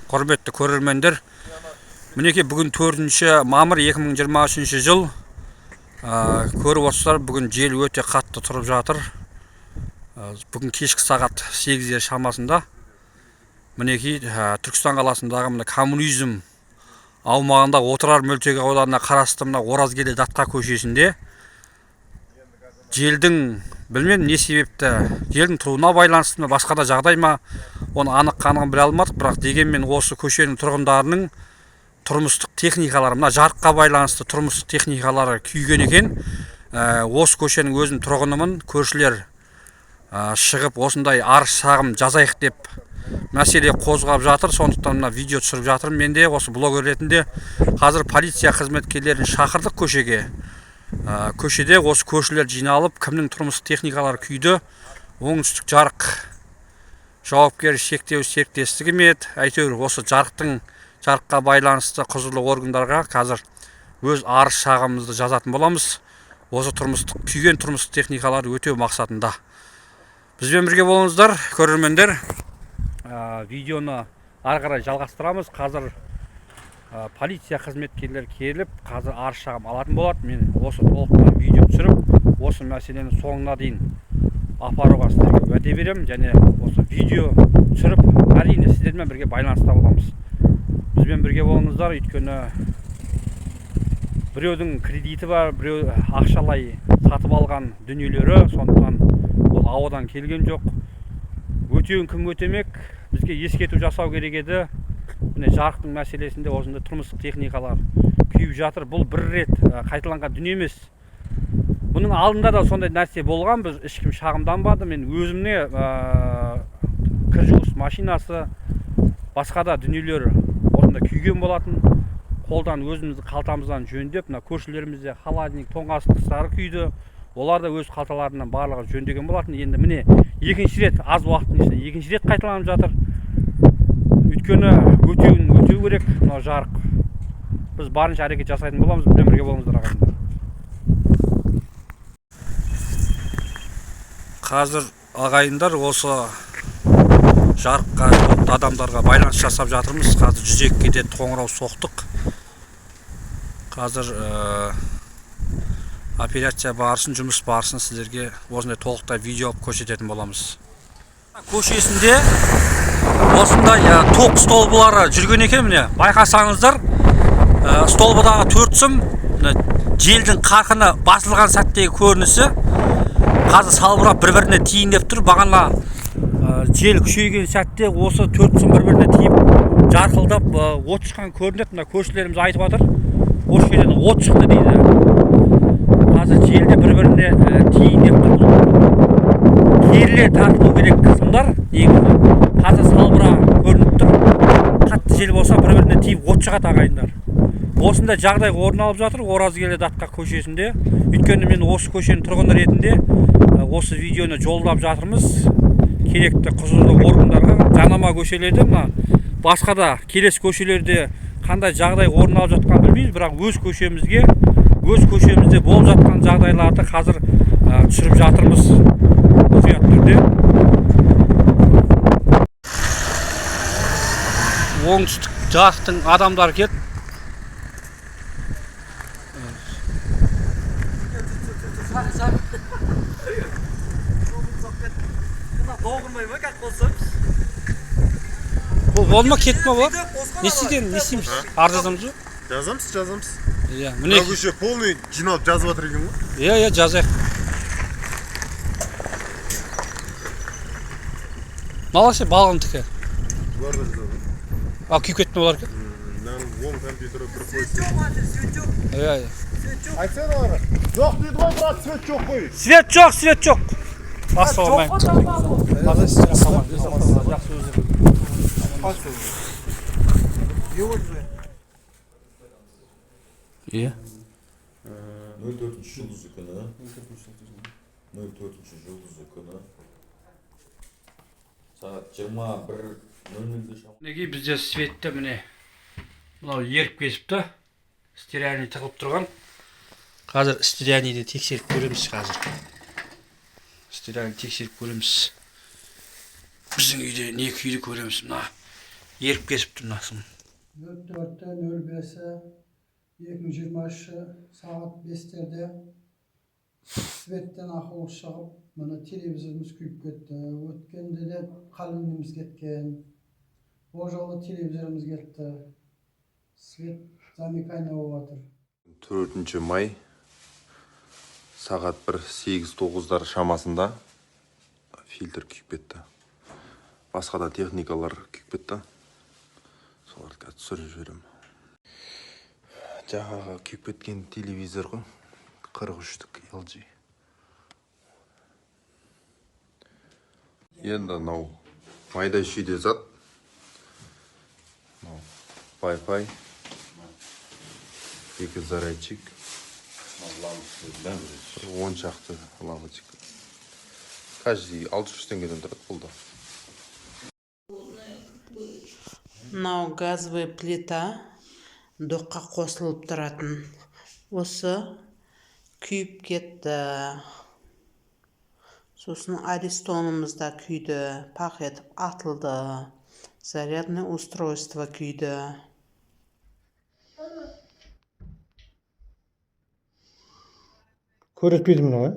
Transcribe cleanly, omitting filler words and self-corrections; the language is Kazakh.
Құрметті көрермендер, мінекей бүгін 4 мамыр 2023 жыл. Көріп отырсыздар, бүгін жел өте қатты тұрып жатыр. Бүгін кешкі сағат 8-дер шамасында мінекей Түркістан қаласындағы мына Коммунизм аумағында Отырар мөлтек ауданына қарасты мына Оразгелді Датқа көшесінде желдің, білмедім не себепті, желдің тұруына байланысты ма, басқа да жағдай ма, оны анық қанығын біле алмадық. Бірақ дегенмен осы көшенің тұрғындарының тұрмыстық техникалары, мына жарыққа байланысты тұрмыстық техникалары күйген екен. Осы көшенің өзім тұрғынымын, көршілер шығып осындай арыз шағым жазайық деп мәселе қозғап жатыр. Сондықтан мына видео түсіріп жатырмын мен де осы блогер ретінде. Қазір полиция қызметкерлерін шақырдық көшеге. Көшеде осы көршілер жиналып, кімнің тұрмыстық техникалары күйді, Оңтүстік жарық жауапкершілігі шектеулі серіктестігі ме еді, әйтеуір осы жарыққа байланысты құзырлы органдарға қазір өз арыз шағымымызды жазатын боламыз. Осы күйген тұрмыстық техникаларды өтеу мақсатында. Бізбен бірге болыңыздар, көрермендер. Видеоны ары қарай жалғастырамыз. Қазір полиция қызметкерлері келіп, қазір арыз шағым алатын болады. Мен осы толықтай видео түсіріп, осы мәселені соңына дейін апаруға сіздерге уәде беремін. Және осы видео түсіріп, әрине сіздермен бірге байланыста боламыз. Бізбен бірге болыңыздар, өйткені біреудің кредиті бар, біреу ақшалай сатып алған дүниелері, сондықтан ол ауадан келген жоқ. Өтеуін кім өтемек, бізге ескерту жасау керек еді. Міне жарықтың мәселесінде осындай тұрмыстық техникалар күйіп жатыр. Бұл бір рет қайталанған дүние емес. Бұның алдында да сондай нәрсе болған, біз ешкім шағымданбады. Мен өзімне кір жуғыш машинасы, басқа да дүниелер осында күйген болатын. Қолдан өзіміздің қалтамыздан жөндеп, мына көршілерімізде холодильник, тоңазытқыштары күйді, олар да өз қалталарынан барлығы жөндеген болатын. Енді міне екінші рет, аз уақыттың ішінде екінші рет қайталанып жатыр. Өйткені өтеуін өтеу керек мынау жарық. Біз барынша әрекет жасайтын боламыз. Бізбен бірге болыңыздар, ағайындар. Қазір ағайындар осы жарыққа жауапты адамдарға байланыс жасап жатырмыз. Қазір 102-ге де қоңырау соқтық. Қазір операция барысын, жұмыс барысын сіздерге осындай толықтай видео алып көрсететін боламыз. Көшесінде осындай тоқ столбылары жүрген екен. Міне байқасаңыздар, столбыдағы 4 сым міне желдің қарқыны басылған сәттегі көрінісі қазір салбырап бір-біріне тиін деп тұр. Бағана жел күшейген сәтте осы 4 сым бір-біріне тиіп жарқылдап от шыққан көрінеді. Мына көршілеріміз айтып жатыр, осы жерден от шықты дейді. Қазір желде бір-біріне тиін деп тұр. Керіле тартылу керек сымдар негізі. Қазір салбыра көрініп тұр. Қатты жел болса бір-біріне тиіп от шығады, ағайындар. Осындай жағдай орын алып жатыр Оразгелді Датқа көшесінде. Өйткені мен осы көшенің тұрғыны ретінде осы видеоны жолдап жатырмыз керекті құзырлы органдарға. Жанама көшелерде, мына басқа да келесі көшелерде қандай жағдай орын алып жатқанын білмейміз, бірақ өз көшемізде болып жатқан жағдайларды қазір түсіріп жатырмыз мұқият түрде. Оңтүстік жарықтың адамдары келді. Бұл болды ма, кетті ма бұлар? Не істейді енді, не істейміз? Арыз жазамыз ба? Жазамыз, жазамыз. Иә, Мына міне. көше полный жиналып жазып жатыр екен ғой. Иә, иә, жазайық. Мыналар ше, балғындікі. Бұлар да жазады. А, күйіп кетті ме олардікі? Мынаның оң компьютері бір қойсы. Иә, иә. Айтсana оларға. Жоқ дейді ғой, брат, свет жоқ қой. Свет жоқ, свет жоқ. Ассалаумағалейкум. Жақсы өздері. Иә. 04 жұлдызы күні. 04 жұлдызы күні. Сағат 21:00-де шамамен. Мінекей бізде светті міне мынау еріп кетіпті. Стиральный тығылып тұрған. Қазір стиральныйды тексеріп көреміз қазір. Стиральный тексеріп көреміз. Біздің үйде не күйді көреміз мына. Еріп кетіпті мынасын. 04.05.2023 сағат 5-терде светтен ақау шығып, мына телевизорымыз күйіп кетті. Өткенде де холодильнигіміз кеткен, ол жолы телевизорымыз кетті. Свет замыкание болып жатыр. 4 май сағат бір 8-9-дар шамасында фильтр күйіп кетті. Басқа да техникалар күйіп кетті, соларды қазір түсіріп жіберемін. Жаңағы күйіп кеткен телевизор ғой, 43-тік LG. Енді мынау майда шүйде зат, мынау Wi-Fi, екі зарядчик, бір 10 шақты лампочка. Каждый 600 теңгеден тұрады бұл да. Мынау газовый плита, тоққа қосылып тұратын, осы күйіп кетті. Сосын Аристонымыз да күйді, пақ етіп атылды. Зарядный устройство күйді. Көрсетпейді мынау, иә.